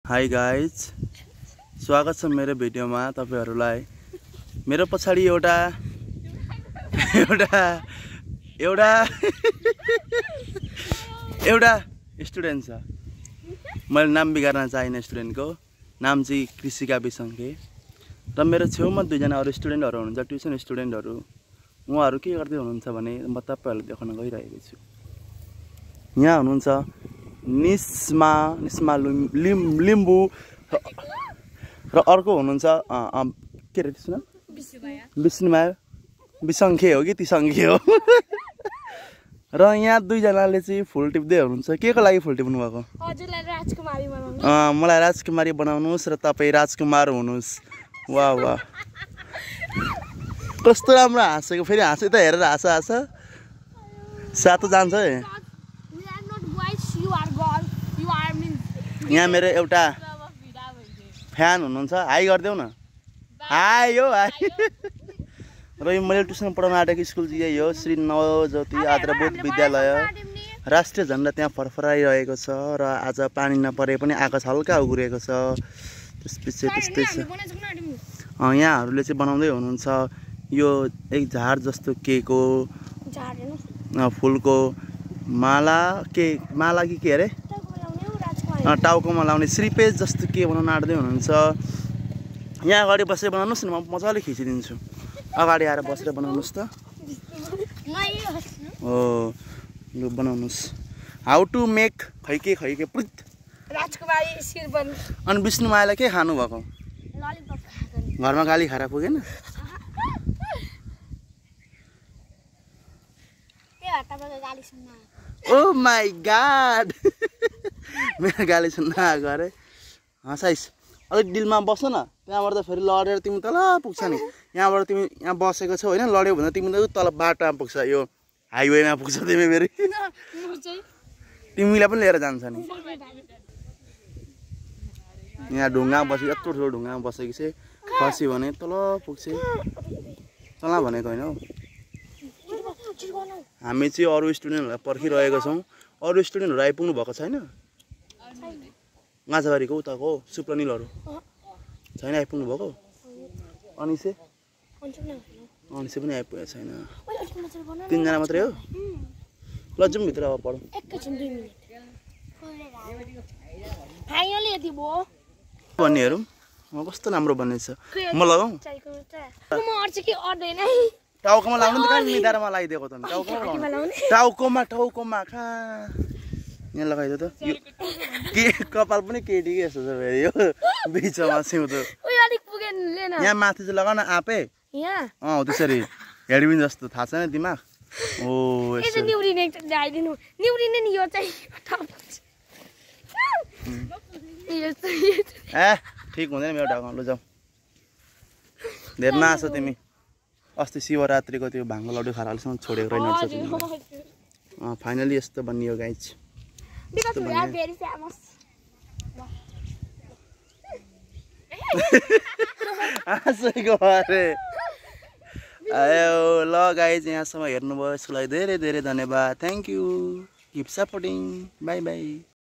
Hi guys, स्वागत छ मेरो भिडियोमा तपाईहरुलाई। मेरो पछाडी एउटा स्टुडेन्ट छ। मैले नाम बिगार्न चाहिने स्टुडेन्टको नाम चाहिँ कृषिका बिसङ्खे र मेरो छेउमा दुईजना अरु स्टुडेन्टहरु हुनुहुन्छ, ट्युसन स्टुडेन्टहरु। उहाँहरु के गर्दै हुनुहुन्छ भने म तपाईहरुलाई देखाउन गइरहेको छु। यहाँ हुनुहुन्छ निस्मा लिम्बू र अर्को हुनुहुन्छ के रे त्यसको नाम विष्णुमाया बिसङ्खे हो कि तिसङ्खे हो। र यहाँ दुईजनाले चाहिँ फुल टिप्दै हुनुहुन्छ। के को लागि फुल टिप्नु भएको? हजुरलाई राजकुमारी बनाउनु। मलाई राजकुमारी बनाउनुस् र तपाई राजकुमार हुनुस्। वाह वाह, कस्तो राम्रो हाँसेको। फेरि हाँसे त हेरेर हाँस सातो जान्छ है। यहाँ मेरो एउटा फ्यान हुनुहुन्छ, हाई गरिदेऊ न। हाई हो हाई। र यो मैले ट्युसन पढाउन आँटेको स्कुल चाहिँ यही हो, श्री नवज्योति आधारभूत विद्यालय। राष्ट्रिय झन्डा त्यहाँ फरफराइरहेको छ र आज पानी नपरे पनि आकाश हल्का उग्रेको छ। त्यसपछि त्यस्तै छ। यहाँहरूले चाहिँ बनाउँदै हुनुहुन्छ यो एक झाड जस्तो केको फुलको माला कि के अरे टाउकोमा लाउने श्रीपेज जस्तो के बनाउन आँट्दै हुनुहुन्छ। यहाँ अगाडि बसेर बनाउनुहोस् न, म मजाले खिचिदिन्छु। अगाडि आएर बसेर बनाउनुहोस् त। हो लु बनाउनुहोस्। हाउ टु मेक खैके पुत राजकुमारी शिरबन। अनि विष्णुमायालाई के खानु भएको? ललिपप खाएको। घरमा गाली खाएर पुगेन? ओ माई गॉड, मेरो गाली सुन्न आएको अरे। हँसाइस अलिक दिलमा बस न, त्यहाँबाट त फेरि लडेर तिमी तल पुग्छ नि। यहाँबाट तिमी यहाँ बसेको छौ होइन, लड्यो भने तिमी त तल बाटोमा पुग्छ, यो हाइवेमा पुग्छ तिमी। फेरि तिमीलाई पनि लिएर जान्छ नि। यहाँ ढुङ्गा बसी, यत्रो ठुलो ढुङ्गामा बसेको चाहिँ खसी भने तल पुग्छ। तल भनेको होइन हौ। हामी चाहिँ अरू स्टुडेन्टहरूलाई पर्खिरहेको छौँ। अरू स्टुडेन्टहरू आइपुग्नु भएको छैन? गाजाबारीको उताको सुप्रनिलहरू छैन आइपुग्नु भएको? अनिसे पनि आइपुगेको छैन। 3 जना मात्रै हो? ल जाउँ भित्र अब पढौँ। भन्ने हेरौँ कस्तो राम्रो बनेछ। म लगाऊँ? टाउकोमा लाउनु त, कहाँ निधारमा लगाइदिएको त? टाउकोमा कहाँ यहाँ लगाइदियो त। के कपाल पनि केटीकै यस्तो छ फेरि यो बिचमा सिउँदो। यहाँ माथि चाहिँ लगाउन आँपे त्यसरी हेडबिन जस्तो, थाहा छैन दिमाग? ओ ए ठिक हुँदैन मेरो ढाउमा। लु जाऊ, धेरै नआस तिमी। अस्ति शिवरात्रिको त्यो भाङ्गो लड्डु खाएर अलिकति छोडेको रहेछ तिमीले। फाइनली यस्तो बनियो गाइज। हाँसेको अरे आयो। ल गाइज यहाँसम्म हेर्नुभयो, यसको लागि धेरै धेरै धन्यवाद। Thank you, keep supporting. By by.